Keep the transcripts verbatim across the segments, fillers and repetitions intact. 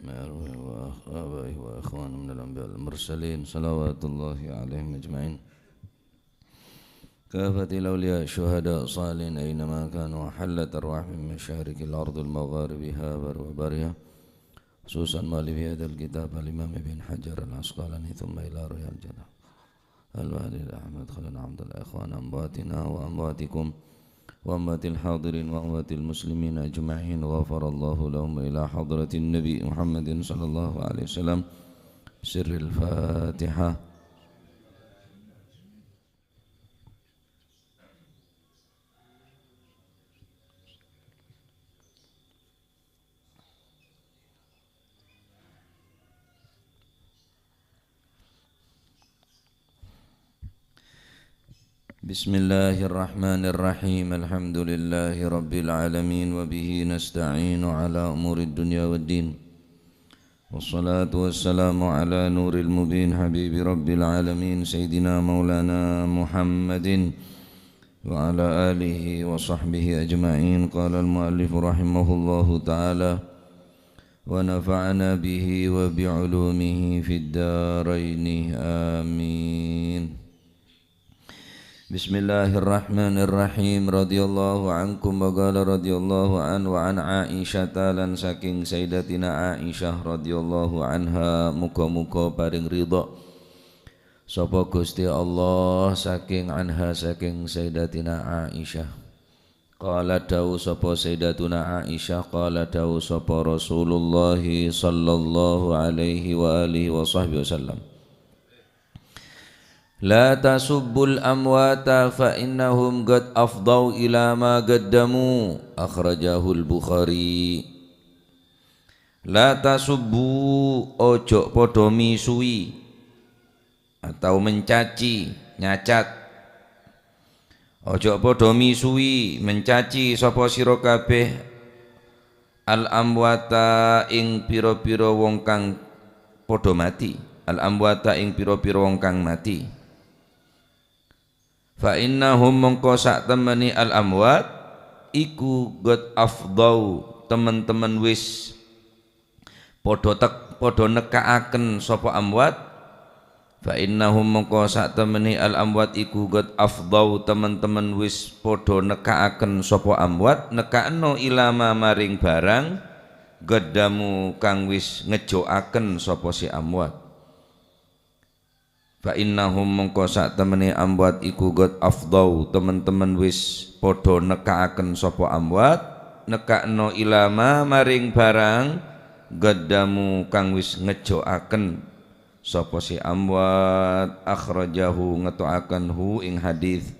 وآبائه وإخوانه من الأنبياء والمرسلين، صلوات الله عليهم أجمعين. كافة الأولياء الشهداء الصالحين أينما كانوا، وحلت أرواحهم من مشارق الأرض المغاربها وبرها، خصوصا مؤلف هذا الكتاب الإمام ابن حجر العسقلاني، ثم إلى روح الجنة. الوالد أحمد خليل عبد الله، إخوان أمواتنا وأمواتكم وأموات الحاضرين وأموات المسلمين أجمعين، غفر الله لهم، إلى حضرة النبي محمد صلى الله عليه وسلم. سر الفاتحة. بسم الله الرحمن الرحيم. الحمد لله رب العالمين، وبه نستعين على أمور الدنيا والدين. والصلاة والسلام على نور المبين، حبيب رب العالمين، سيدنا مولانا محمد وعلى آله وصحبه أجمعين. قال المؤلف رحمه الله تعالى: ونفعنا به وبعلومه في الدارين، آمين. Bismillahirrahmanirrahim. Radhiyallahu ankum wa qala radhiyallahu an wa an Aisyata, lan saking Sayyidatina Aisyah radhiyallahu anha, muga-muga paring ridha sapa Gusti Allah saking anha, saking Sayyidatina Aisyah. Qala, dawuh sapa Sayyidatuna Aisyah, qala, dawuh sapa Rasulullah sallallahu alaihi wa alihi wa sahbihi wasallam, "La tasubbul amwata fa innahum qad afdau ila ma qaddamu." Akhrajahul Bukhari. "La tasubbu," ojo padha misui atau mencaci, nyacat. Ojo padha misui, mencaci sapa sira kabeh, al-amwata, ing pira-pira wong kang padha mati. Al-amwata, ing pira-pira wong kang mati. Fa innahum, mongko sak temene al-amwat iku qad afdau, temen-temen wis padha tek-, padha nekka'aken sapa amwat. Fa innahum, mongko sak temene al-amwat iku qad afdau, temen-temen wis padha nekka'aken sapa amwat, nekka'no ila ma maring barang, qaddamu, kang wis ngejjo'aken sapa se amwat. Fa innahum, mongko sak temene amwat iku qad afdau, temen-temen wis padha nekka'aken sapa amwat, nekka'no ila ma maring barang, qaddamu, kang wis ngejjo'aken sapa se amwat. Akhrajahu, ngeto'aken hu ing hadis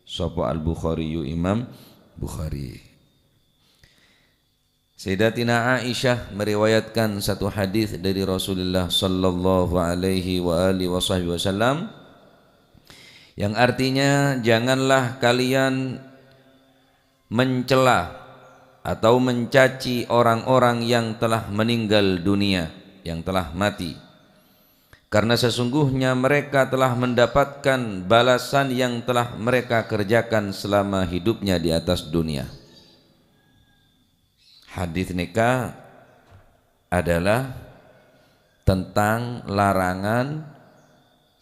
sapa Al-Bukhari, Imam Bukhari. Sayyidatina Aisyah meriwayatkan satu hadis dari Rasulullah sallallahu alaihi wa alihi wa sahbihi wasallam, yang artinya, "Janganlah kalian mencela atau mencaci orang-orang yang telah meninggal dunia, yang telah mati. Karena sesungguhnya mereka telah mendapatkan balasan yang telah mereka kerjakan selama hidupnya di atas dunia." Hadis neka adalah tentang larangan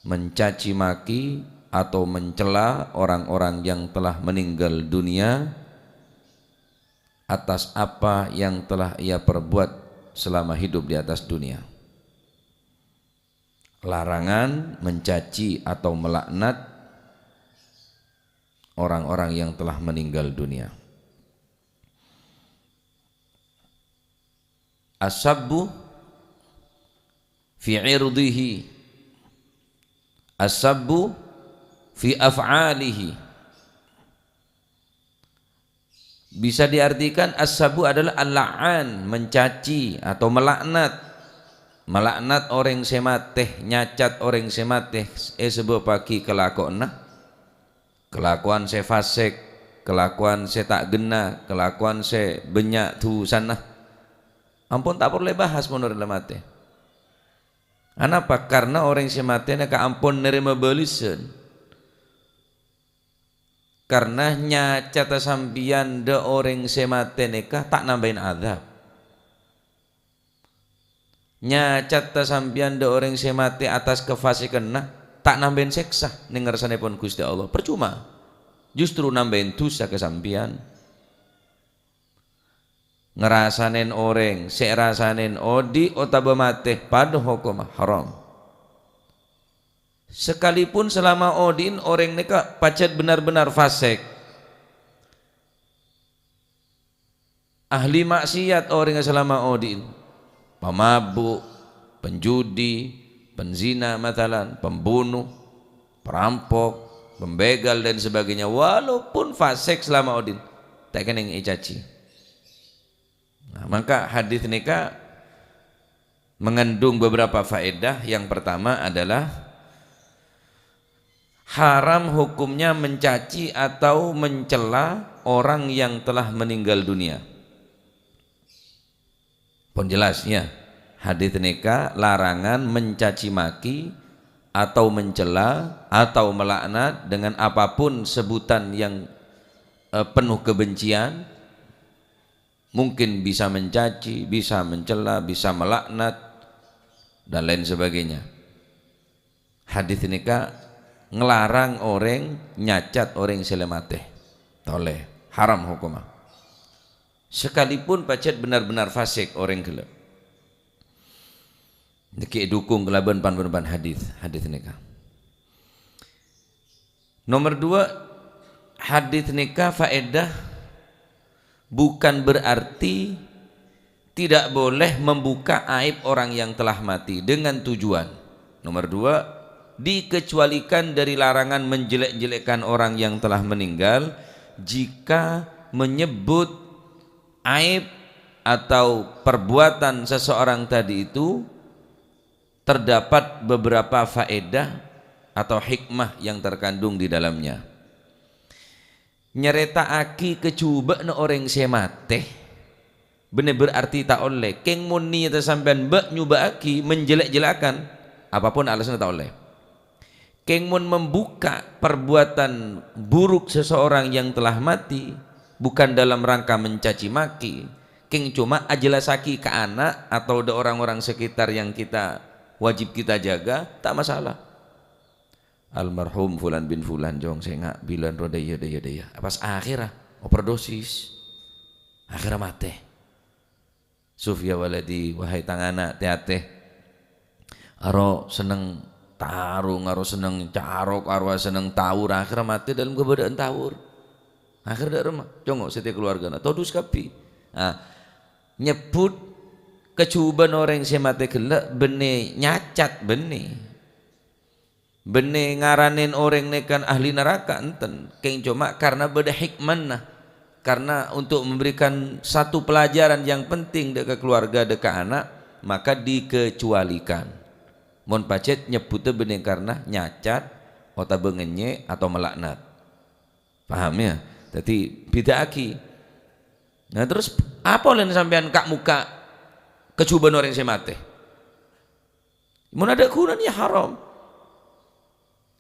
mencaci maki atau mencela orang-orang yang telah meninggal dunia atas apa yang telah ia perbuat selama hidup di atas dunia. Larangan mencaci atau melaknat orang-orang yang telah meninggal dunia. As-sabbu fi irdihi, as-sabbu fi af'alihi. Bisa diartikan as-sabbu adalah al-la'an, mencaci atau melaknat. Melaknat oreng se mate, nyacat oreng se mate, e, sabab pagi kelakuanna. Kelakuan se fasik, kelakuan se ta' genna, kelakuan se bannya' dusana. Ampon ta' parlo ebahas mon oreng la mate. Anapa? Karena oreng se mate neka ampon narema balesan. Karena nyacata sampeyan dha oreng se mate neka ta' nambahin adab. Nyacatta sampèyan dâ' orèng sè matè attas kafasèkânna, ta' nambâi sèksa neng ngarsanèpon Ghustè Allah. Parcoma. Justru nambâi dhusa ka sampèyan. Ngarasanè orèng, sè èrasanè odi' otabâ matè, padâ hokomma haram. Sakalipun salama odi'in orèng nèka pajhât bhender-bhender fasèk. Ahli maksiat orèngnga salama odi'in. Pamabuk, penjudi, penzina, masalan, pembunuh, perampok, pembegal, dan sebagainya. Walaupun fasèk salama odi'in, ta' kennèng ècaci. Nah, maka hadis nèka mengandung beberapa faedah. Yang pertama adalah haram hukumnya mencaci atau mencela orang yang telah meninggal dunia. Pon jelas, ya. Hadis nèka larangan mencaci maki atau mencela atau melaknat dengan apapun sebutan yang, eh, penuh kebencian. Mungkin bisa mencaci, bisa mencela, bisa melaknat, dan lain sebagainya. Hadis nèka nglarang orèng nyacat orèng sè la matè. Ta' ollè, haram hokomma. Sakalipun pajhât bhender-bhender fasèk orèng ghellâ'. Nèka èdukung kalabân pan-, pan-, pan hadis, hadis nèka. Nomor dua, hadis nèka faedah bukan berarti tidak boleh membuka aib orang yang telah mati dengan tujuan. Nomor dua, dikecualikan dari larangan menjelek-jelekkan orang yang telah meninggal jika menyebut aib atau perbuatan seseorang tadi itu terdapat beberapa faedah atau hikmah yang terkandung di dalamnya. Nyarèta'aghi kajhubâ'na orèng sè matè, bânnè berarti ta' ollè. Kèng mon niyatta sampèyan bâ' nyobâ'aghi menjelek-jelekan, apapun alasanna ta' ollè. Kèng mon membuka perbuatan buruk seseorang yang telah mati, bukan dalam rangka mencaci maki, kèng coma ajellassaghi ka ana' atau dâ' orang-orang sekitar yang kita wajib kita jaga, ta' masalah. Almarhum fulan bin fulan, jhung sènga' bilân ro dâ' iyâ, dâ' iyâ, dâ' iyâ. Pas akhèrra overdosis. Akhèrra matè. Suf ya waladi, wahai tang ana', tè-atè. Aro senneng tarung, aro senneng carok, aro senneng tawur, akhèrra matè dâlem kabâdâ'ân tawur. Akhèrra dâ' remma, congo' sèttè kaluwargana, todus kabbhi. Ah, nyebbhut kajhubâ'na orèng sè matè ghellâ' bânnè nyacat bânnè. Bânnè ngaranè orèng nèka ahli naraka, enten. Kèng coma karna bâdâ hikmana. Karna untuk memberikan satu pelajaran yang penting dâ' ka kaluwarga, dâ' ka ana', maka dikecualikan. Mon pajhât nyebbhutta bânnè karna nyacat otabâ ngènyè' atau melaknat. Paham, ya? Dhâddhi, bhidhâ'aghi. Nah, terros, apa ollèna sampèyan ka'-mokka' kajhubâ'na orèng sè matè? Mon adâ' ghunana, ya haram.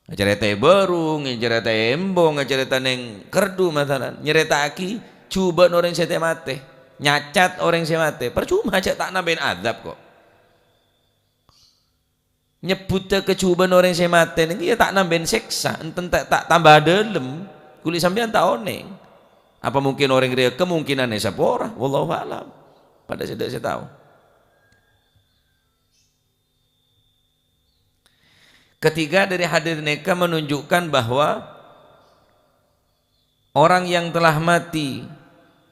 Nyacarèta è bârung, nyacarèta è embu, nyacarèta neng kerdhu, masalan. Nyarèta'aghi jhubâ'na orèng sè tè-matè. Nyacat orèng sè matè. Parcoma, jhâ' ta' nambâi adzab, kok. Nyebbhudhâ kajhubâ'na orèng sè matè nèka, ya, ta' nambâi sèksa, enten ta', ta' tambâ dâlem. Kulâ sampèyan ta' onèng. Apa mungkin orèng rèya kemungkinan èsapora? Wallahu a'lam. Padâ sè dâ' sè tao. Ketiga, dari hadis nèka menunjukkan bahwa orang yang telah mati,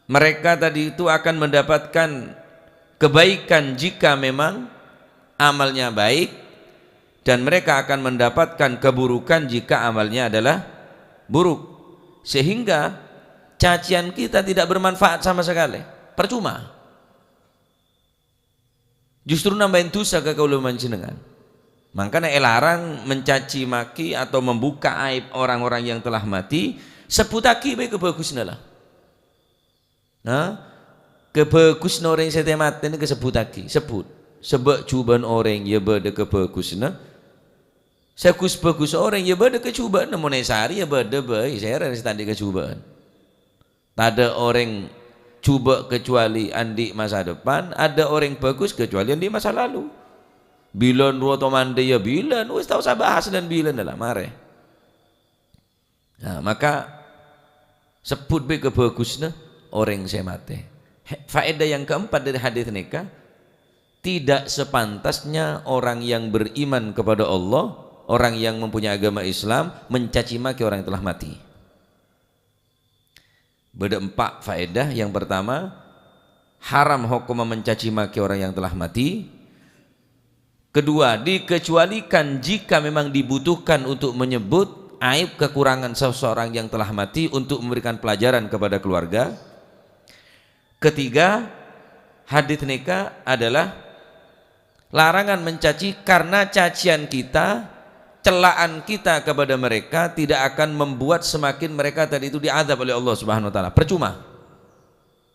mereka tadi itu akan mendapatkan kebaikan jika memang amalnya baik, dan mereka akan mendapatkan keburukan jika amalnya adalah buruk. Sehingga cacian kita tidak bermanfaat sama sekali. Percuma. Justru nambâi dhusa ka kaulâ panjhennengngan. Mangkana èlarang mencaci maki atau membuka aib orang-orang yang telah mati, sebbhuttaghi bhâi kabhâghusânna la. Nah, kabhâghusânna orèng sè tè-matè nèka sebbhuttaghi, sebbhut. Sabâ' jhubâ'ân orèng ya bâdâ kabhâghusânna. Sè ghus-bhâghus orèng ya bâdâ kajhubâ'ânna, mon èsarè ya bâdâ bhâi, sèra sè ta' andi' kajhubâ'ân. Tadâ' orèng jhubâ' kecuali andi' masa depan, adâ' orèng bhâghus kecuali andi' masa lalu. Bilân rowa to mandhâ, iyâ bilân. Wis ta' osa bahas lan bilân la, marè. Nah, maka sebbhut bi' kabhâghusânna orèng sè matè. He-, faèdah yang keempat dari hadis nèka, tidak sepantasnya orang yang beriman kepada Allah, orang yang mempunyai agama Islam, mencaci maki orang yang telah mati. Bâdâ empa' faèdah. Yang pertama, haram hokomma mencaci maki orang yang telah mati. Kedua, dikecualikan jika memang dibutuhkan untuk menyebut aib kekurangan seseorang yang telah mati untuk memberikan pelajaran kepada keluarga. Ketiga, hadis nèka adalah larangan mencaci karena cacian kita, celaan kita kepada mereka tidak akan membuat semakin mereka tadi itu diazab oleh Allah Subhanahu wa Ta'ala. Percuma.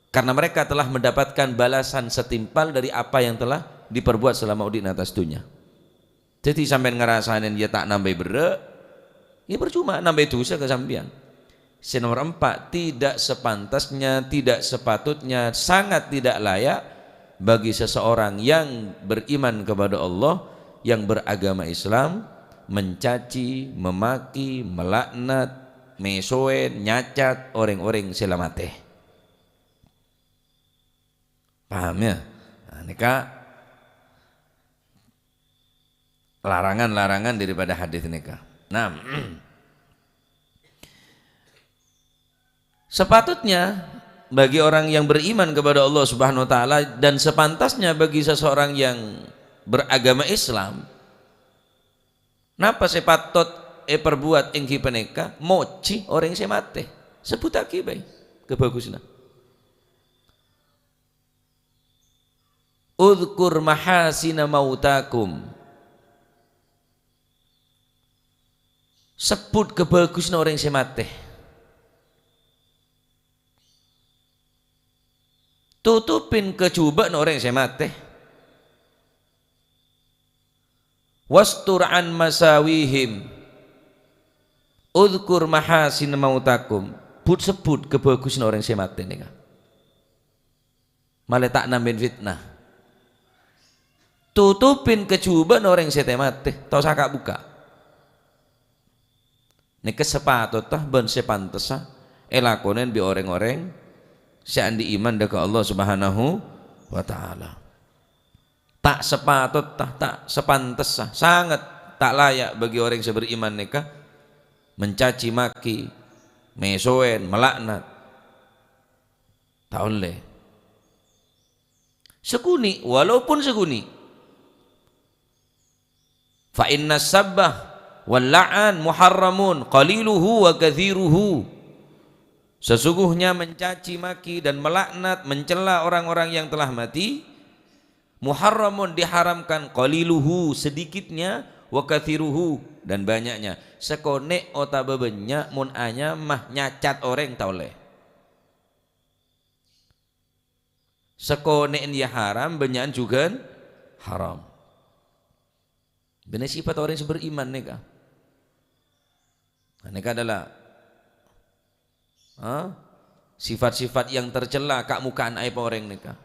Karena mereka telah mendapatkan balasan setimpal dari apa yang telah diperbuat selama odi'na attas dhunnya. Dhâddhi sampèyan ngarasanè iyâ ta' nambâi berrâ', iyâ percuma, nambâi dhusa ka sampèyan. Sè nomor empa', tidak sepantasnya, tidak sepatutnya, sangat tidak layak bagi seseorang yang beriman kepada Allah, yang beragama Islam, mencaci, memaki, melaknat, mèsowè, nyacat orèng-orèng sè la matè. Paham, ya? Nah, nèka larangan-larangan daripada hadis nèka. Nah, sepatutnya bagi orang yang beriman kepada Allah Subhanahu wa Ta'ala dan sepantasnya bagi seseorang yang beragama Islam, napa sè patot èperbuwat èngghi panèka mojhi orèng sè matè. Sebbhuttaghi bhâi kabhâghusânna. "Udzkur mahasina mautakum." Sebbhut kabhâghusânna orèng sè matè. Tutupin kajhubâ'na orèng sè matè. "Wastur an masawihim. Udzkur mahasina mautakum." But-sebbhut kabhâghusânna orèng sè matè nèka. Malè ta' nambâi fitnah. Tutupin kajhubâ'na orèng sè tè-matè, ta' osa ka'-bukka'. Nèka sapatotta bân sè pantessa èlakonè bi' orèng-orèng sè andi' iman dâ' ka Allah Subhanahu wa Ta'ala. Ta' sapatotta, ta' sapantessa, sanget ta' laya' bagi orèng sè beriman nèka mencaci maki, mèsowèn, malaknat. Ta' ollè. Sakonè', walaupun sakonè'. "Fa inna sabba wal la'an muharramun qaliluhu wa katsiruhu." Sesungguhnya mencaci maki dan melaknat, mencela orang-orang yang telah mati, muharramun, diharamkan, qaliluhu, sedikitnya, wa katsiruhu, dan banyaknya. Sakonè' otabâ bânnya', mon anyama nyacat orèng ta' ollè. Sakonè'en iyâ haram, bânnya'en jhughân haram. Bânnè sifat orèng sè beriman nèka. Nah, nèka adalah, ha? Sifat-sifat yang tercela ka'-muka'an aèb orèng nèka.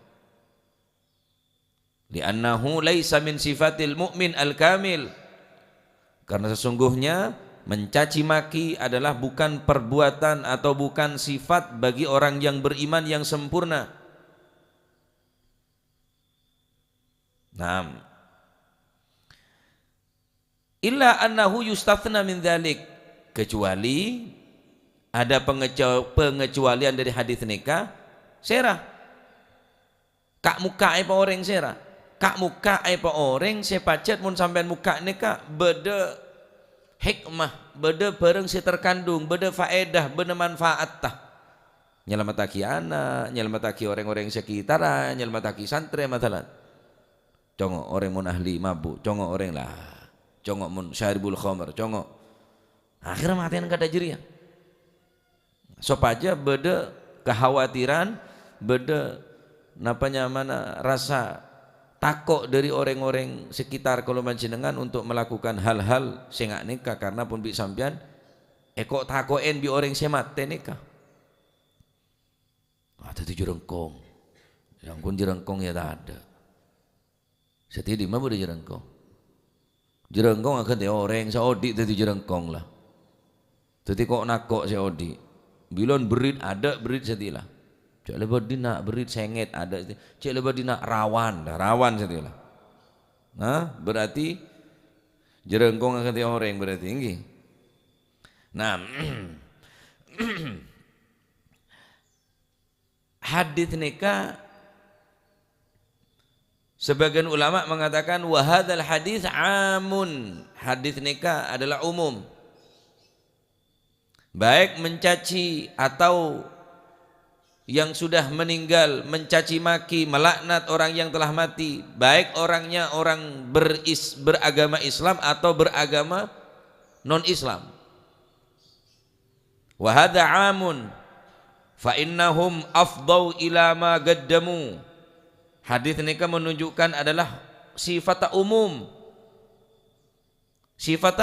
"Li'annahu laisa min sifatil mu'min al-kamil." Karena sesungguhnya mencaci maki adalah bukan perbuatan atau bukan sifat bagi orang yang beriman yang sempurna. Naam. "Illa annahu yustatsna min dzalik." Kecuali ada pengece-, pengecualian dari hadis nèka, sèra. Ka'-muka'è pa orèng sèra. Ka'-muka'è pa orèng sè pajhât mon sampèyan mokka' nèka bâdâ hikmah, bâdâ bhârâng sè terkandung, bâdâ faèdah, bâdâ manfaatta. Nyalamettaghi ana', nyalamettaghi orèng-orèng sakitaran, nyalamettaghi santrè, masalan. Congo' orèng mon ahli mabuk, congo' orèng la, congo' mon syaribul khamr, congo'. Akhèrra matèna kadhâ' jârèya. Sopajâ bâdâ kakhawatiran, bâdâ napa nyamana rasa tako' dâri orèng-orèng sekitar kaulâ panjhennengngan untuk melakukan hal-hal sè nga' nèka, karna pon bi' sampèyan èko'-tako'èn bi' orèng sè matè nèka. Ah, dhâddhi jhârângkong. Sangkon jhârângkong iyâ tadâ'. Satèya dimma bâdâ jhârângkong? Jhârângkong aghântè orèng, sè odi' dhâddhi jhârângkong la. Dhâddhi ko'-nako' sè odi'. Bilân berrit, adâ' berrit satèya la. Jhâ' lè bâdâ na' berrit sèngèt, adâ' satèya. Jhâ' lè bâdâ na' rawan, la rawan satèya la. Nah, berarti jhârângkong aghântè orèng berarti, ènggi. Nah, hadis nèka, sebagian ulama mengatakan, "Wa hadzal hadits amun." Hadis nèka adalah umum. Baik mencaci atau yang sudah meninggal, mencaci maki, melaknat orang yang telah mati, baik orangnya orang beris-, beragama Islam atau beragama non-Islam. "Wa hadza amun, fa innahum afdau ila ma qaddamu." Hadis nèka menunjukkan adalah sifat umum. Sifat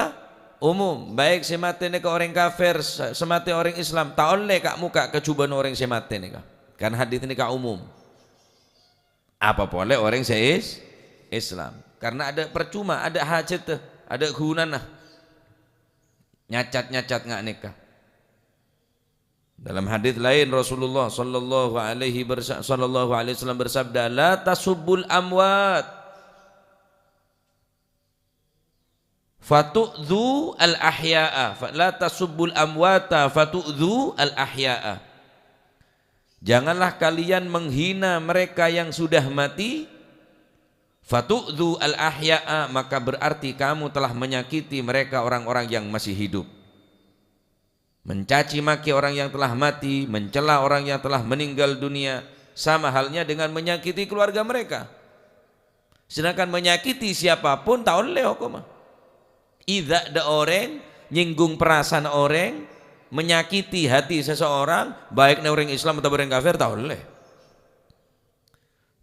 umum, baik sè matè nèka orèng kafir, sè, sè matè orèng Islam, ta' ollè ka'-moka' kajhubâ'na orèng sè matè nèka. Kan hadis nèka umum. Apa polè orèng sè is-, Islam. Karena adâ' percuma, adâ' hajhâddhâ, adâ' ghunana. Nyacat-nyacat nga' nèka. Dalam hadis lain, Rasulullah sallallahu alaihi bersa-, sallallahu alaihi wasallam bersabda, "La tasubbul amwat, fatu'dzu al-ahya'a. Fa-, la tasubbul amwata, fatu'dzu al-ahya'a." Janganlah kalian menghina mereka yang sudah mati, fatu'dzu al-ahya'a, maka berarti kamu telah menyakiti mereka, orang-orang yang masih hidup. Mencaci maki orang yang telah mati, mencela orang yang telah meninggal dunia, sama halnya dengan menyakiti keluarga mereka. Sedangkan menyakiti siapapun ta' ollè hokomma. Idza ada orang nyinggung perasaan orang, menyakiti hati seseorang, baik nè orèng Islam atau orèng kafir, ta' ollè.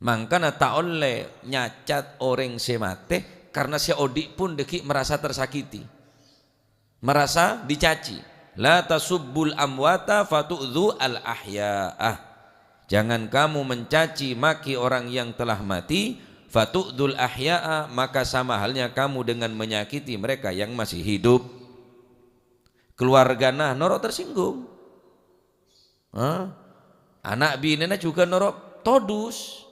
Mangkana ta' ollè nyacat orèng sè matè, karena sè odi' pun dhâggi' merasa tersakiti, merasa dicaci. "La tasubbul amwata fatu'dzu al-ahya'a." Jangan kamu mencaci maki orang yang telah mati, "fatu'dzul ahya'a", maka sama halnya kamu dengan menyakiti mereka yang masih hidup. Keluargana noro' tersinggung. Ha? Ana' binèna jhughân noro' todus.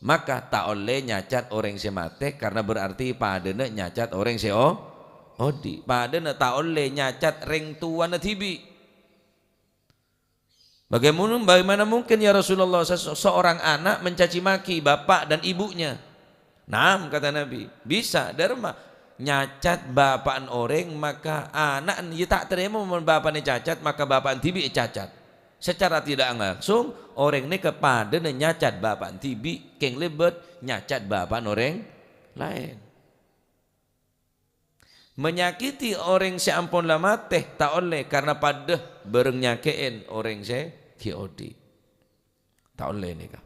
Maka ta' ollè nyacat orèng sè matè, karena berarti padâna nyacat orèng sè o-, odi'. Padâna ta' ollè nyacat rèng towana dhibi'. Bagaimana, bagaimana mungkin, ya Rasulullah, se-, seorang anak mencaci maki bapak dan ibunya? "Naam," kata Nabi, "bisa." Dâremma? Nyacat bapa'na orèng, maka ana'na, iyâ, ta' tarèma mon bapa'na ècacat, maka bapa'na dhibi' ècacat. Secara tidak langsung, orèng nèka padâna nyacat bapa'na dhibi', kèng lèbât nyacat bapa'na orèng laèn. Menyakiti orèng sè ampon la matè ta' ollè, karena padâ bhâreng nyakè'è orèng sè ghi' odi'. Ta' ollè nèka.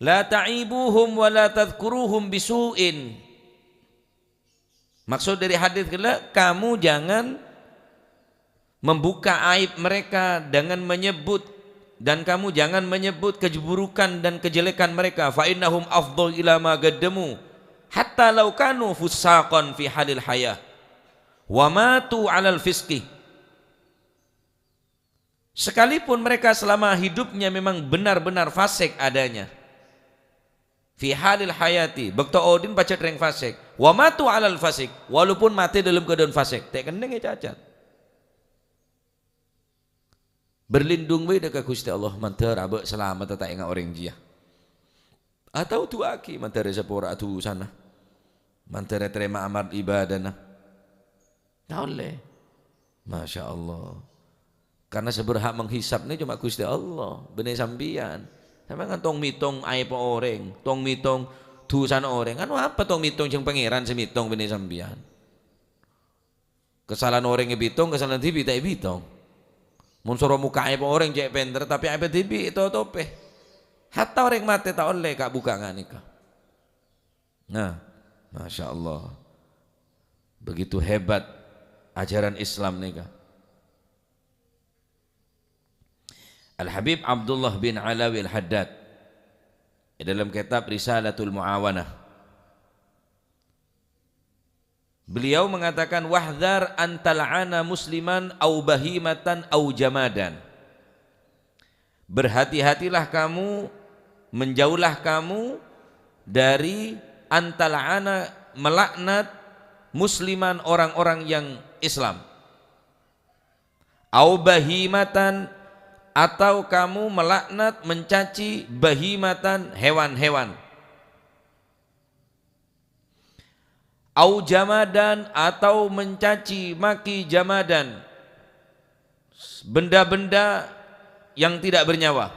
"La ta'ibuhum wa la tadzkuruhum bisu'in." Maksud dari hadis ghellâ', kamu jangan membuka aib mereka dengan menyebut, dan kamu jangan menyebut keburukan dan kejelekan mereka. "Fa innahum afdhu ila ma qaddamu, hatta law kanu fussaqan fi halil hayah, wa matu alal fisqi." Sekalipun mereka selama hidupnya memang benar-benar fasik adanya. Fi halil hayati, bâkto odi'na pajhât rèng fasik. Wa matu alal fasik, walaupun matè dalam keadaan fasik. Ta' kennèng ècacat. Berlindung bhâi dâ' ka Ghustè Allah, mandhâr abâ' salamet ta' enga' orèng jiyâ. Atau du'aaghi, mandhâr èsapora dhusana. Mandhâr ètarèma amal ibadana. Ta' ollè. Masya Allah. Karena sè berhak menghisab nè coma Ghustè Allah, bânnè sampèyan. Sampèyan kan tong-mètong aèbbhâ orèng, tong-mètong dhusana orèng. Kan apa tong-mètong jhâng Pangèran sè mètong bânnè sampèyan? Kasalahan orèng èbitong, kasalahan dhibi' ta' èbitong. Mon soro mokka' aèbbhâ orèng cè' pènter, tapè aèbbhâ dhibi' ètotopè. Hatta orèng matè ta' ollè ka'-bukka' nga' nèka. Nah, Masya Allah. Begitu hebat ajaran Islam nèka. Al-Habib Abdullah bin Alawi Al-Haddad, Di dalam kitab Risalatul Muawanah, beliau mengatakan, "Wahdhar an tal'ana musliman au bahimatan au jamadan." Berhati-hatilah kamu, menjauhlah kamu dari an tal'ana, melaknat, musliman, orang-orang yang Islam. Au bahimatan, atau kamu melaknat, mencaci, bahimatan, hewan-hewan. Au jamadan, atau mencaci maki jamadan, benda-benda yang tidak bernyawa.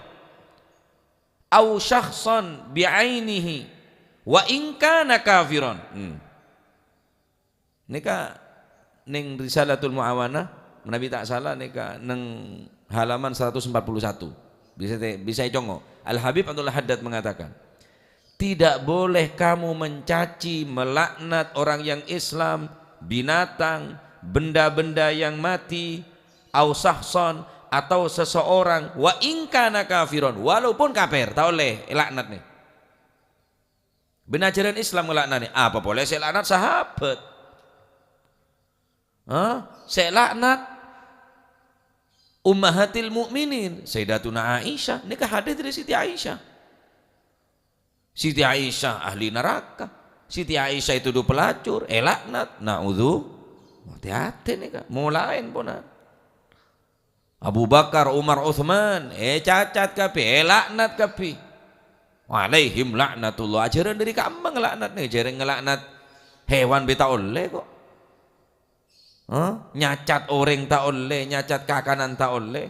Au syakhsan bi'ainihi wa in kana kafiran. Hmm. Nèka neng Risalatul Muawanah, manabi ta' sala nèka neng halaman seratus empat puluh satu. Bisa te-, bisa ècongngo'. Al-Habib Abdullah Haddad mengatakan, "Tidak boleh kamu mencaci, melaknat orang yang Islam, binatang, benda-benda yang mati, au syakhsan, atau seseorang, wa in kana kafiran, walaupun kafir, ta' ollè èlaknat nè." Bân ajhârân Islam ngalaknanè, apa polè sè laknat sahabat? Hah? Sè laknat Ummahatil Mukminin, Sayyidatuna Aisyah. Nèka hadis dâri Siti Aisyah. Siti Aisyah ahli naraka. Siti Aisyah ètodhu pelacur, èlaknat. Na'udzu-, hati-hati nèka. Molaèn ponan. Abu Bakar, Umar, Utsman, ècacat kabbhi, èlaknat kabbhi. Alaihim laknatullah. Ajhârân dâri kamma ngalaknat nè, ajhârân ngalaknat hewan bi' ta' ollè kok. Hah? Nyacat orèng ta' ollè, nyacat kakanan ta' ollè.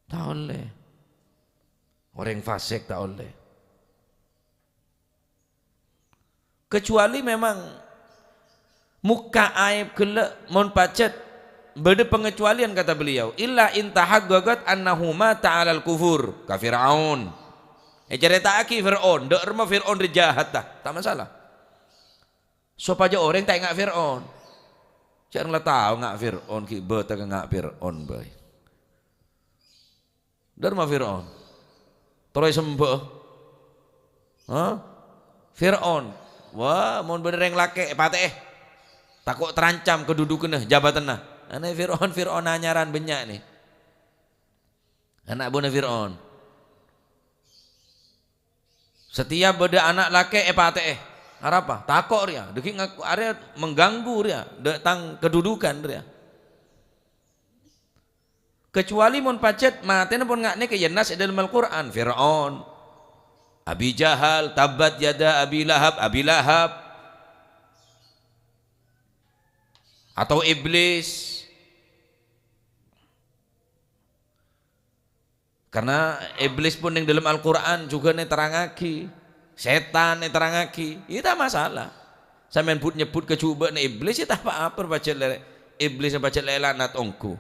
Ta' ollè. Orèng fasik ta' ollè. Kecuali memang mokka' aib ghellâ', mon pajhât bâdâ pangecualian, kata beliau, "Illa in tahaqqaqat annahu mata 'alal kufur, ka Fir'aun." Ècarèta'aghi Fir'aun, dâ' remma Fir'aun rè jahat, ta', ta' masalah. Sopajâ orèng ta' enga' Fir'aun. Jhâ' la tao nga' Fir'aun, ghi' bâtèng nga' Fir'aun bhâi. Dâ' remma Fir'aun? Terro èsemba'a. Hah? Fir'aun. Wah, mon bâdâ rèng lakè', èpatè'è. Tako' terancam kedudukanna, jabatanna. Ana' Fir'aun, Fir'aun anyaran bânnya' nè. Ana' abuna Fir'aun. Setiap bâdâ ana' lakè' èpatè'è. Arapa? Tako' rèya. Dâggi' ngaku arèya mengganggu rèya. Dâ' tang kedudukan rèya. Kecuali mon pajhât matèna pon nga' nèka, ya nas è dâlem Al-Qur'an, Fir'aun, Abi Jahal, tabbat yada Abi Lahab, Abi Lahab, atau Iblis. Karena Iblis pon neng dâlem Al-Qur'an jhughân èterrangaghi, sètan èterrangaghi, ya ta' masalah. Sampèyan but-nyebbut ka jhubâ'na Iblis, ya ta' pa-apa, pajhât lè-, Iblis pajhât lè-, laknat ongghu.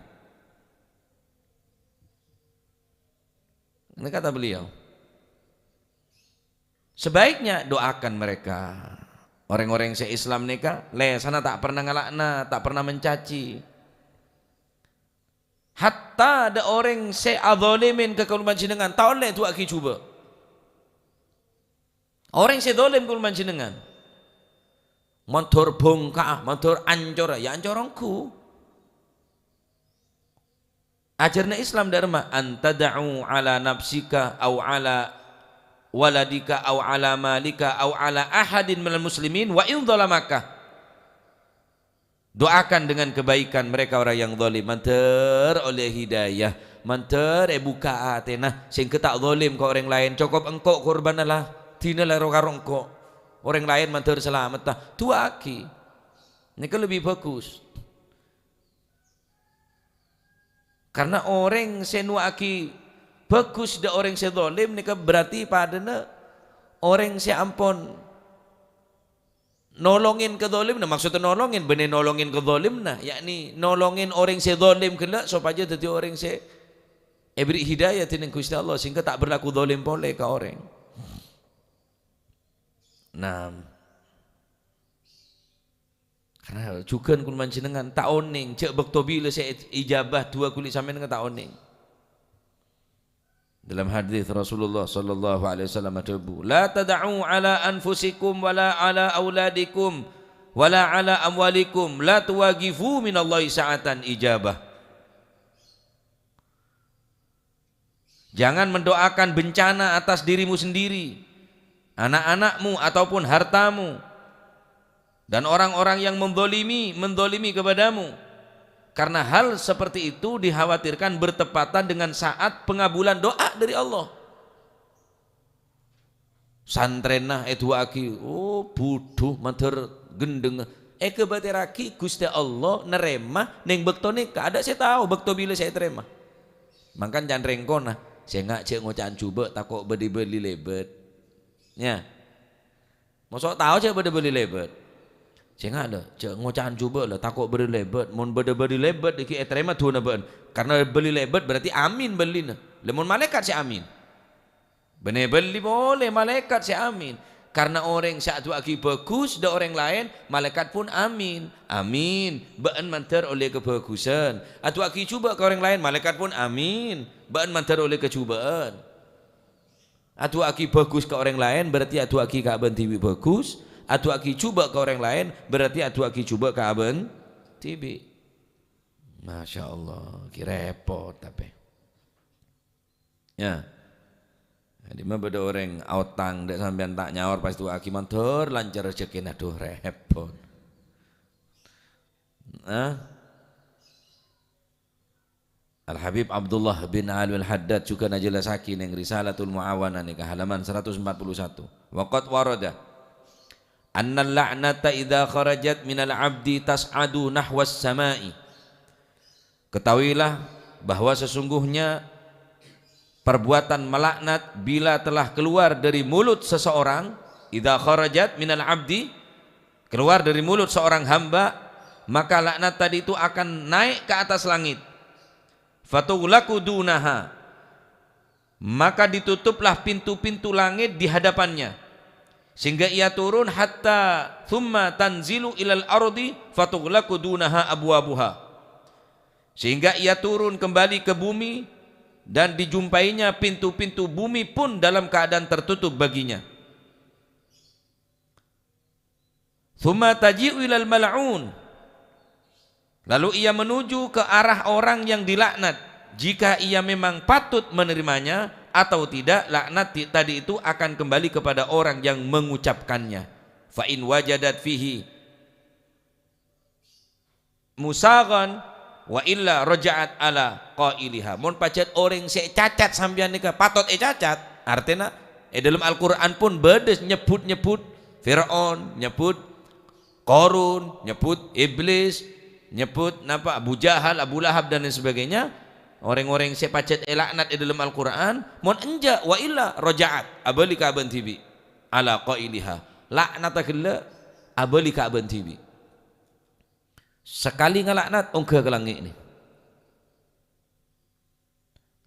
Ini kata beliau, "Sebaiknya doakan mereka." Orèng-orèng sè Islam nèka, lèsanna ta' pernah ngalaknat, ta' pernah mencaci. Hatta dâ' orèng sè adzalimin ka kaulâ panjhennengngan, ta' ollè du'aaghi jhubâ'. Orèng sè dzalim kaulâ panjhennengngan, mandhâr bhungka'a, mandhâr ancora, ya ancora ongghu. Ajhârânna Islam dâ' remma, "An tad'u 'ala nafsika au 'ala waladika au 'ala malika au 'ala ahadin minal muslimin wa in zalamaka." Doakan dengan kebaikan mereka orang yang zalim. Mandhâr ollè hidayah, mandhâr èbukka' atèna, sehingga ta' zalim ka orèng laèn. Cokop engko' korbanna la, dina la ro-, karo engko'. Orèng laèn mandhâr salametta. Du'aaghi. Nèka lebih bagus. Karena orèng sè nu'aaghi bagus dâ' orèng sè zalim nèka berarti padâna orèng sè ampon nolongin ka zalimna, maksodda nolongin, bânnè nolongin ka zalimna, yakni nolongin orèng sè zalim ghellâ' sopajâ dhâddhi orèng sè èberri' hidayah dènèng Ghustè Allah, sehingga ta' berlaku zalim polè ka orèng. Nah, karena jhughân kaulâ panjhennengngan ta' onèng, jhâ' bâkto bilâ sè ijabah du'a ghuli sampèyan ta' onèng. Dalam hadis Rasulullah sallallahu alaihi wasallam adhâbu, "La tad'u ala anfusikum wala ala auladikum wala ala amwalikum, la tuwaqifu minallahi sa'atan ijabah." Jangan mendoakan bencana atas dirimu sendiri, anak-anakmu, ataupun hartamu, dan orang-orang yang menzalimi, menzalimi kepadamu. Karena hal seperti itu dikhawatirkan bertepatan dengan saat pengabulan doa dari Allah. Santrèna èdu'aaghi, oh, budhu, mandhâr gendhengnga. Èkabâtèrraghi Ghustè Allah narèma neng bâkto nèka. Adâ' sè tao bâkto bilâ sè ètarèma. Mangkana can rèng kona, sènga' jhâ' ngoca'an jhubâ', tako' bâdâ bâli lèbât. Nya. Moso' tao jhâ' bâdâ bâli lèbât. Sènga' la, jhâ' ngoca'an jhubâ' la, tako' bâdâ lèbât. Mon bâdâ bâli lèbât, èghi ètarèma du'âna bâ'na. Karena bâli lèbât berarti amin bâlina. Lha mon malaèkat sè amin? Bânnè bâli polè malaèkat sè amin. Karena orèng sè adu'aaghi bhâghus dâ' orèng laèn, malaèkat pun amin. Amin. Bâ'na mandhâr ollè kabhâghusân. Adu'aaghi jhubâ' ka orèng laèn, malaèkat pun amin. Bâ'na mandhâr ollè kajhubâ'ân. Adu'aaghi bhâghus ka orèng laèn, berarti adu'aaghi ka abâ'na dhibi' bhâghus. Adu'aaghi jhubâ' ka orèng laèn, berarti adu'aaghi jhubâ' ka abâ'na dhibi'. Masya Allah, ghi rèpot tapè. Ya. Jadi mah bâdâ orèng aotang, dâ' sampèyan ta' nyaor pas du'aaghi mandhâr lancar rejhekkèna, aduh rèpot. Hah? Al-Habib Abdullah bin Alwi Al-Haddad jhughân ajellassaghi neng Risalatul Mu'awanah nèka halaman seratus empat puluh satu. Wa qad warada annal la'nata idza kharajat minal abdi tas'adu nahwas sama'i. Ketahuilah bahwa sesungguhnya perbuatan melaknat bila telah keluar dari mulut seseorang, idza kharajat minal abdi, keluar dari mulut seorang hamba, maka laknat tadi itu akan naik ke atas langit. Fatughlaqu dunaha. Maka ditutuplah pintu-pintu langit di hadapannya, sehingga ia turun hatta thumma tanzilu ilal ardi fatughlaqu dunaha abwabuha. Sehingga ia turun kembali ke bumi dan dijumpainya pintu-pintu bumi pun dalam keadaan tertutup baginya. Tsumma taji'u ilal mal'un. Lalu ia menuju ke arah orang yang dilaknat. Jika ia memang patut menerimanya atau tidak, laknat ti-, tadi itu akan kembali kepada orang yang mengucapkannya. Fa in wajadat fihi musaghan wa illa raja'at ala qailiha. Mon pajhât orèng sè ècacat sampèyan nèka patot ècacat, artèna è dâlem Al-Qur'an pon bâdâ nyebbhut-nyebbhut Fir'aun, nyebbhut Qarun, nyebbhut Iblis, nyebbhut napa, Abu Jahal, Abu Lahab, dan lain sebagainya. Orèng-orèng sè pajhât èlaknat è dâlem Al-Qur'an, mon enjâ', wa illa raja'at, abâli ka abâ'na dhibi'. Ala qailiha, laknata ghellâ', abâli ka abâ'na dhibi'. Sakalè ngalaknat, ongghâ ka langngè' nè.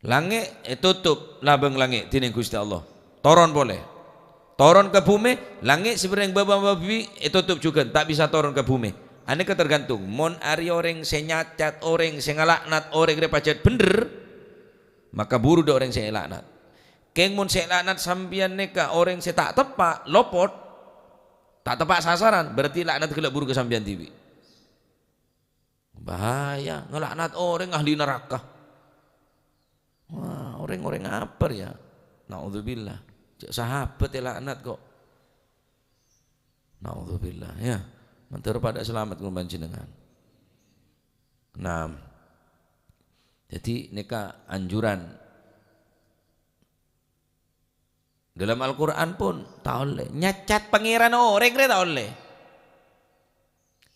Langngè' ètotop labâng langngè' dhinèng Ghustè Allah. Toron polè. Toron ka bhumè, langngè' sè bhâreng bâbâ-bâbi ètotop jhughân, ta' bisa toron ka bhumè. Anèka tergantung. Mon arè orèng sè nyacat, orèng sè ngalaknat, orèng rè pajhât bhendher, maka buru dâ' orèng sè èlaknat. Kèng mon sè èlaknat sampèyan nèka orèng sè ta' teppa', lopot, ta' teppa' sasaran, berarti laknat ghellâ' buru ka sampèyan dhibi'. Bahaya, ngalaknat orèng ahli naraka. Wah, orèng-orèng apa ya? Naudzubillah. Jhâ' sahabat èlaknat kok. Naudzubillah, ya. Mandhâr padâ salamet kula panjhennengan. Nah, jadi nèka anjuran. Dâlem Al-Qur'an pon ta' ollè. Nyacat Pangèran orèng rè ta' ollè.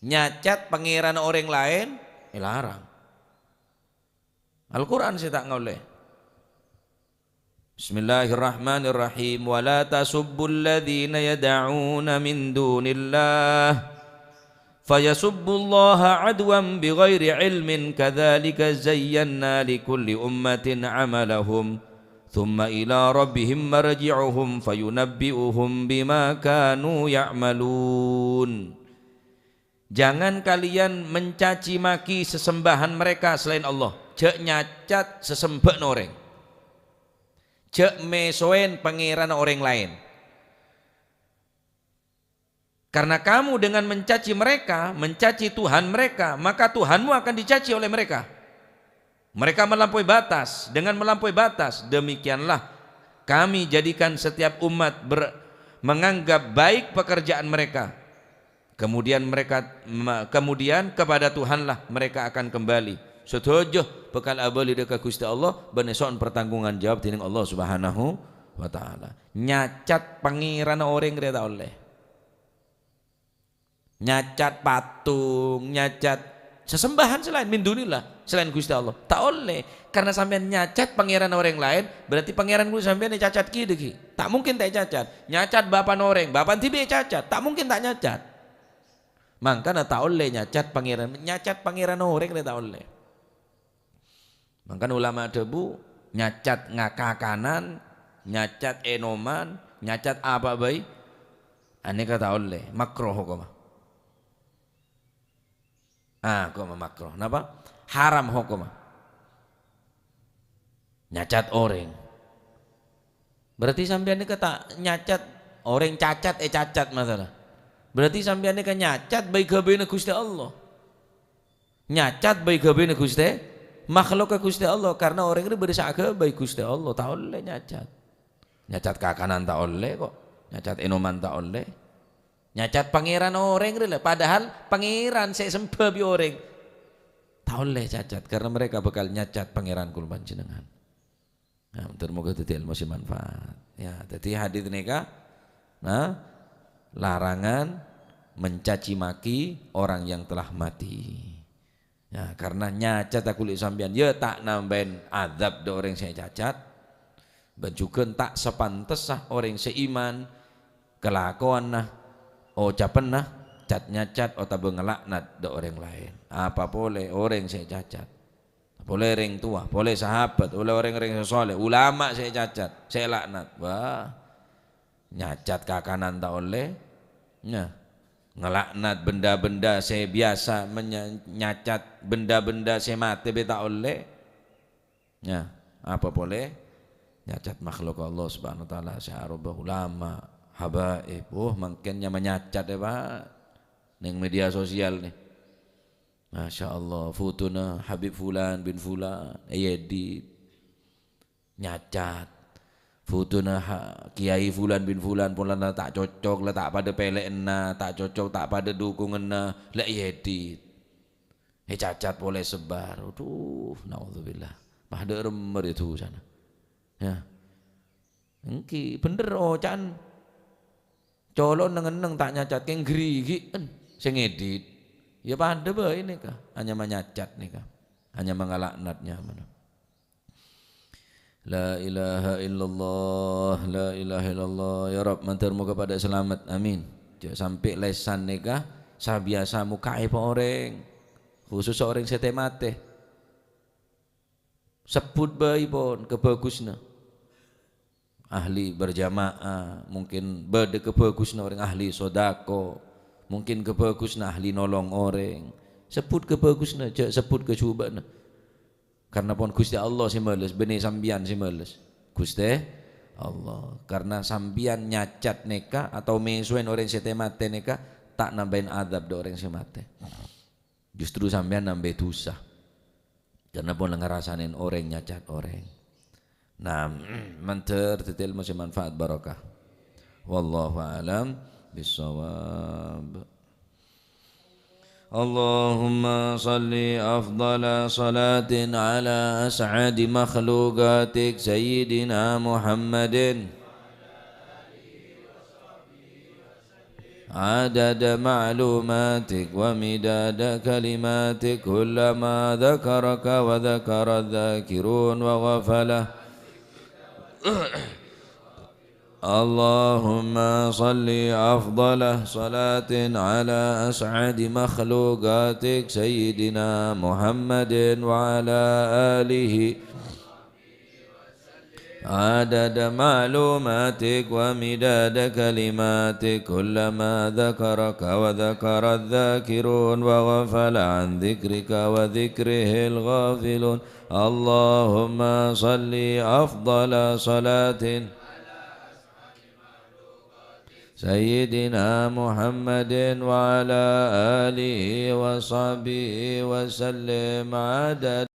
Nyacat Pangèran orèng laèn èlarang. Al-Qur'an sè ta' ngaollè. Bismillahirrahmanirrahim. Wa la tasubbul ladzina yad'una min dunillah. Fayasubbullaha adwan bighairi ilmin, kadzalika zayyanna likulli ummatin amalahum, tsumma ila rabbihim marji'uhum fayunabbi'uhum bima kanu ya'malun. Jangan kalian mencaci maki sesembahan mereka selain Allah. Jhâ' nyacat sesembhâna orèng. Jhâ' mèsowèn Pangèranna orèng laèn. Karena kamu dengan mencaci mereka, mencaci Tuhan mereka, maka Tuhanmu akan dicaci oleh mereka. Mereka melampaui batas. Dengan melampaui batas, demikianlah Kami jadikan setiap umat ber-, menganggap baik pekerjaan mereka. Kemudian mereka, ma-, kemudian kepada Tuhanlah mereka akan kembali. Sadhâjâ bhâkal abâli dâ' ka Ghustè Allah, bân èso'on pertanggungan jawab dhinèng Allah Subhanahu wa Ta'ala. Nyacat Pangèranna orèng rèya ta' ollè. Nyacat patung, nyacat sesembahan selain min dunillah, selain Ghustè Allah. Ta' ollè. Karena sampèyan nyacat Pangèranna orèng laèn, berarti Pangèran ghulâ sampèyan ècacat ghi' dâggi'. Ta' mungkin ta' ècacat. Nyacat bapa'na orèng, bapa'na dhibi' ècacat. Ta' mungkin ta' nyacat. Mangkana ta' ollè nyacat Pangèran, nyacat Pangèranna orèng rèya ta' ollè. Mangkana ulama adhâbu, nyacat nga-, kakanan, nyacat ènoman, nyacat apa bhâi, anèka ta' ollè, makruh hokomma. Ah, hokomma makruh. Napa? Haram hokomma. Nyacat orèng. Berarti sampèyan nèka ta' nyacat orèng cacat, ècacat masalah. Berarti sampèyan nèka nyacat bhâi ghâbâyânna Ghustè Allah. Nyacat bhâi ghâbâyânna Ghustè, makhlukka Ghustè Allah, karena orèng rèya bâdâ sè aghâbây Ghustè Allah, ta' ollè nyacat. Nyacat kakanan ta' ollè kok, nyacat ènoman ta' ollè. Nyacat Pangèran orèng rèya, padahal Pangèran sè èsemba bi' orèng. Ta' ollè cacat, karena mereka bhâkal nyacat Pangèran kaulâ panjhennengngan. Nah, moghâ-moghâ dhâddhi èlmo sè manfaat. Ya, dhâddhi hadits nèka, nah, larangan mencaci maki orang yang telah mati. Ya, karena nyacat kaulâ sampèyan, ya ta' nambâi adzab dâ' orèng sè ècacat. Bân jhughân ta' sapantessa orèng sè iman, kalakowanna, ocapanna, cat-nyacat otabâ ngala'nat dâ' orèng laèn. Apa polè orèng sè ècacat. Polè rèng towa, polè sahabat, polè rèng-orèng sè soleh, ulama sè ècacat, sè èla'nat. Wah, nyacat kakanan ta' ollè. Nah, ngala'nat benda-benda sè biyasa menya-, nyacat benda-benda sè matè bhâi ta' ollè. Nah, apa polè? Nyacat makhluk Allah Subhanahu wa Ta'ala, sè aropa ulama, habaib. Oh, mangkèn nyama nyacat, ya, Pak. Neng media sosial, nè. Masya Allah, fotona Habib Fulan bin Fulan, èedit, nyacat. Fotona ha-, Kiai Fulan bin Fulan, polana ta' cocok, la ta' padâ pèlè'anna, ta' cocok, ta' padâ dhukunganna, la èedit. Ècacat polè èsebbhâr. Aduh, naudzubillah. Padâ remmer ya dusana. Ya. Èngghi, bhender oca'an. Colo'na neng-enneng ta' nyacat, kèng ghârighâ'ân sè ngèdit. Ya padâ bhâi nèka, anyama nyacat nèka. Anyama ngala'nat nyamana. La ilaha illallah, la ilaha illallah. Ya Rabb, mandhâr moghâ padâ salamet. Amin. Jhâ' sampè' lèsan nèka sabiyasa mokka' aèbbhâ orèng, khusus orèng sè tè-matè. Sebbhut bhâi pon kabhâghusânna ahli berjamaah, mungkin bâdâ kabhâghusânna orèng ahli sodako, mungkin kabhâghusânna ahli nolong orèng. Sebbhut kabhâghusânna, jhâ' sebbhut kajhubâ'na. Karna pon Ghustè Allah sè males, bânnè sampèyan sè males. Ghustè Allah. Karna sampèyan nyacat nèka atau mèsoèn orèng sè tè-matè nèka ta' nambâi adzab dâ' orèng sè matè. Justru sampèyan nambâi dhusa. Karna pon la ngarasanè orèng nyacat orèng. Nah, mandhâr dhâddhi èlmo sè manfaat barokah. Wallahu a'lam bissawab. اللهم صل أفضل صلاة على أسعد مخلوقاتك سيدنا محمد عدد معلوماتك ومداد كلماتك، كلما ذكرك وذكر الذاكرون وغفل. اللهم صل أفضل صلاة على أسعد مخلوقاتك سيدنا محمد وعلى آله عدد معلوماتك ومداد كلماتك، كلما ذكرك وذكر الذاكرون وغفل عن ذكرك وذكره الغافلون. اللهم صل أفضل صلاة سيدنا محمد وعلى آله وصحبه وسلم عدد